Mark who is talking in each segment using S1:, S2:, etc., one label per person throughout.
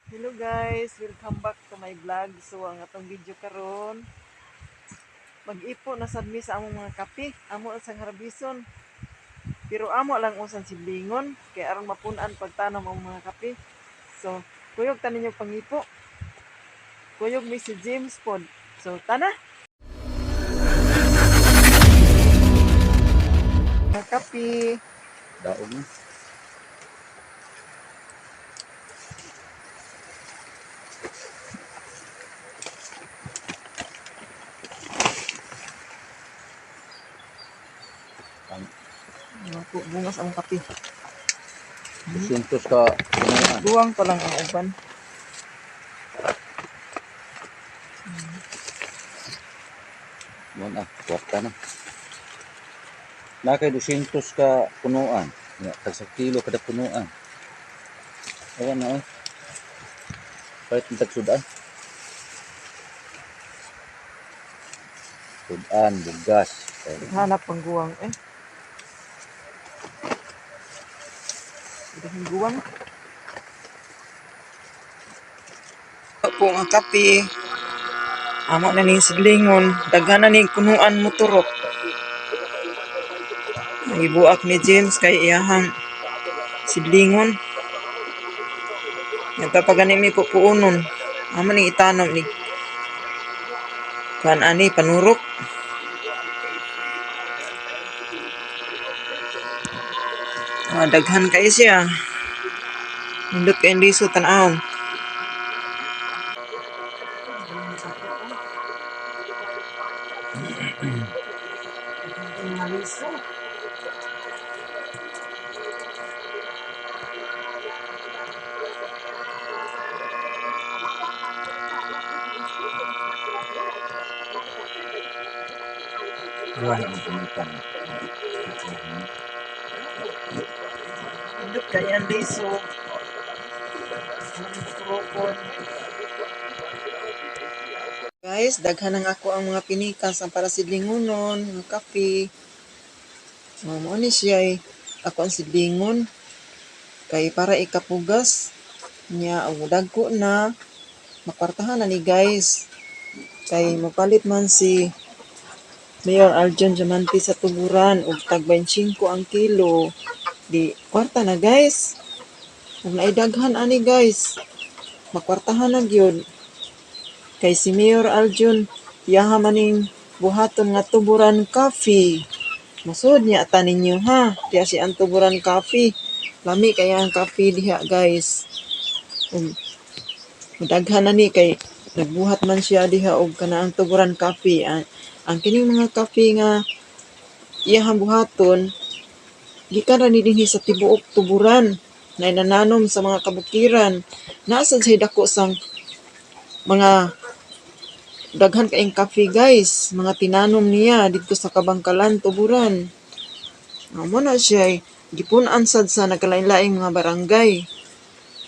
S1: Hello guys, welcome back to my vlog. So ang atong video karon, mag-ipo na sad mi sa among mga kape, amo ang sang harbison. Pero amo lang usan sidlingon kay aron mapun-an pagtanom ang mga kape. So kuyog ta ninyo pangipo. Kuyog mi si James pod. So tana. Mga kape.
S2: Daog na. Ang
S1: Mga bungas ang kape.
S2: 200 ka punuan.
S1: Duwang pa lang ang uban.
S2: Mo na, kwarta na. Na kay 200 ka punuan. Ya, tag sa kilo kada punuan. Awan na oy. Palit ng tag sudan. Sudan, bugas.
S1: Hanap ang guwang eh. Dahil guwang. Po ang kape. Amo na ning sidlingon. Daghan na ning kunuan mo turok. Gibuak ni James kay iyahang sidlingon. Nagta pa gani mi pupuonon. Amo ning itanom ni kuan ani panurok. Ah, daghan kay siya. Nindot kay liso tan-awon. Liso.
S2: Wala ang punitan.
S1: Nindot kay ang liso. Turokon. Guys, daghan ang ako ang mga pinikas ang para sidlingonon, mga kape. Oh, mao ni siya eh. Ako ang sidlingon kay para ikapugas niya og dagko na makwartahan na ni guys, kay mopalit man si Mayor Aljon Diamante sa tuburan og tag 25 ang kilo, di kwarta na guys. Ug naidaghan ani guys, makwartahan na gyud kay si Mayor Aljon iyaha maning buhaton nga Tuburan Coffee. Mosud niya ta ninyo ha, diha si ang Tuburan Coffee. Lami kaya ang coffee diha guys. Ug daghan na ni kay nagbuhat man siya diha og kanaang Tuburan Coffee. Ang kining mga coffee nga iyahang buhaton gikan ra ni dinhi sa tibuok tuburan na inananom sa mga kabukiran. Naa sad siya dako sang mga daghan kaayong coffee guys, mga tinanom niya didto sa Kabangkalan, Tuburan. Mo na siya eh, gipun-an sad sa nagkalain-laing mga barangay.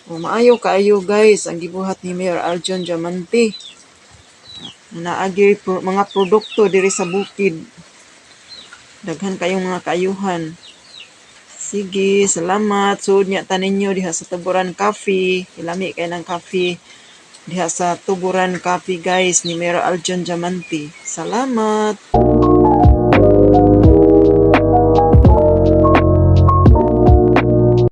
S1: O, maayo kaayo guys ang gibuhat ni Mayor Aljon Diamante. Naagi mga produkto diri sa bukid. Daghan kayong mga kaayuhan. Sige, salamat. Suod niya ta ninyo diha sa Tuburan Coffee. Ilami kay ng coffee diha sa Tuburan Coffee guys ni Mayor Aljon Diamante. Salamat.